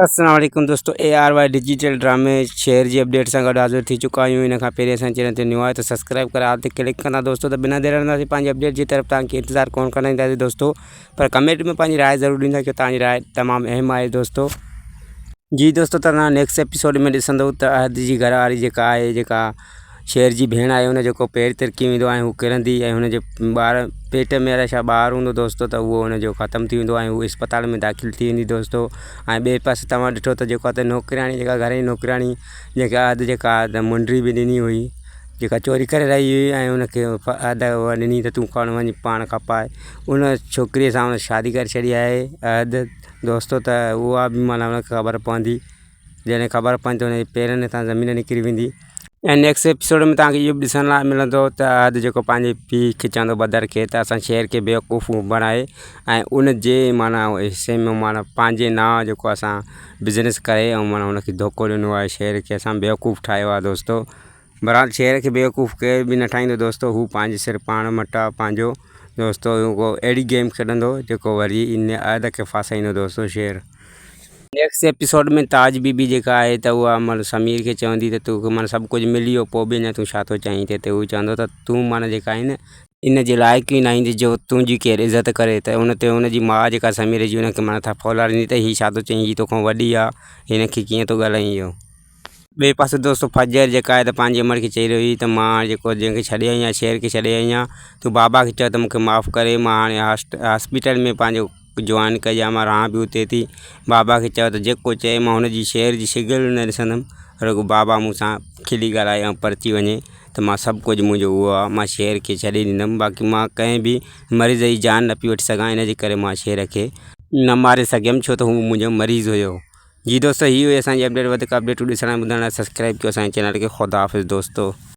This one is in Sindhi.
السلام عليڪم دوستو اي آر وائي ڊجيٽل ڊرامي شيئر جي اپڊيٽ سان گڏ حاضر ٿي چڪا آهيون ان کان پهرين اسان چينل تي نيو آهي ته سبسڪرائب ڪري آل تي ڪلڪ ڪندا دوستو ته بنا دير هلنداسين پنهنجي اپڊيٽ جي طرف توهان کي انتظار ڪون ڪرائينداسين دوستو پر ڪمينٽ ۾ پنهنجي راء ضرور ڏيندا ڪيو توهان جي راء تمام اهم آهي دوستو جي دوستو توهان نيڪسٽ ايپيسوڊ ۾ ڏسندو ته احد جي گهر واري جيڪا آهي جيڪا شير جي ڀيڻ آهي ان جو ڪو پير ترڪي ويندو آهي ۽ هو ڪرندي ۽ هن جي ٻار پيٽ ۾ الائي ڇا ٻار هوندو دوستو ته اهو هن جو ختم ٿي ويندو آهي ۽ هو اسپتال ۾ داخل ٿي ويندي دوستو ۽ ٻئي پاسي توهان ڏٺو ته جيڪو آهي نوڪرياڻي جيڪا گهر جي نوڪرياڻي جيڪا اڌ جيڪا منڊي به ڏني هئي جيڪا چوري ڪري رهي هئي ۽ هن کي اڌ اها ڏني ته تون کڻ وڃ پاڻ کپائي ان ڇوڪريء سان هن شادي ڪري ڇڏي آهي اڌ دوستو ته اها به معنيٰ هن کي خبر پوندي جڏهن خبر پوندي ته هن جي پيرن هيٺان زمين نڪري ويندي ۽ نيڪسٽ ايپيسوڊ ۾ توهان کي اهو به ڏسڻ لاء ملندو ته احد جيڪو پنهنجي پيء کي چوندو بدر کي ته اسان شير کي بيوقوف بڻائي ۽ ان جي معنيٰ حصي ۾ معنيٰ پنهنجي نانء جيڪو اسان بزنس ڪري ۽ معنيٰ هن کي ڌوڪو ڏنو آهي شير کي اسان بيوقوف ٺاهيو آهي دوستو بهرحال شير کي بيوقوف ڪير به نه ٺاهيندو دوستو هو پنهنجي سر پاڻ مٽا پنهنجو دوستو هو ڪو اهڙي گيم کيڏندو جيڪو وري ان عهد کي ڦاسائيندو دوستو شير. نيڪسٽ ايپيسوڊ ۾ تاج بي بي جيڪا آهي ته اها معنيٰ سمير کي چوندي ته توکي معنيٰ سڀ ڪجهه ملي ويو پوء به اڃا تون ڇا ٿو چاهين ته هو چوندو ته تون معنيٰ جيڪا آهين نه ان جي لائق ئي ناهين جو تنهنجي ڪير عزت ڪري ته ان تي ان جي ماء جيڪا سمير جي ان کي معنيٰ ٿڦ والاريندي ته هي ڇا ٿو چئين هي توکان وڏي آهي هن کي ڪيئن ٿو ڳالهائين اهو. ٻئي پاسي دوستو فجر جيڪا آهي ته پنهنجي امڙ کي چئي رهي هئي ته مان هاڻي جيڪو جنهن کي ڇڏي آئي آهيان شير کي ڇڏي آئي آهيان تون بابا کي چئو ته مون کي معاف ڪري مان هاڻي هاسپيٽل ۾ پنهنجو جوائن ڪئي آهي مان رهان به اتي ٿي بابا کي چئو ته جيڪو چئي مان هن جي شير جي شڪل نه ڏسندم رڳو بابا مون سان کلي ڳالهائي ۽ پرچي وڃي ته مان سڀ ڪجهه منهنجو اهو آهي مان شير کي ڇڏي ڏيندم باقي مان ڪنهن به مريض جي جان نه پئي وٺي سگهان ان جي ڪري مان شير کي نه ماري سگهيم ڇو ته هو منهنجو مريض هيو. جي دوستو هي هئي اسان جي اپڊيٽ وڌيڪ اپڊيٽون ڏسڻ ۽ ٻڌڻ لاء سبسڪرائب ڪيو اسان جي چينل کي خدا حافظ دوستو.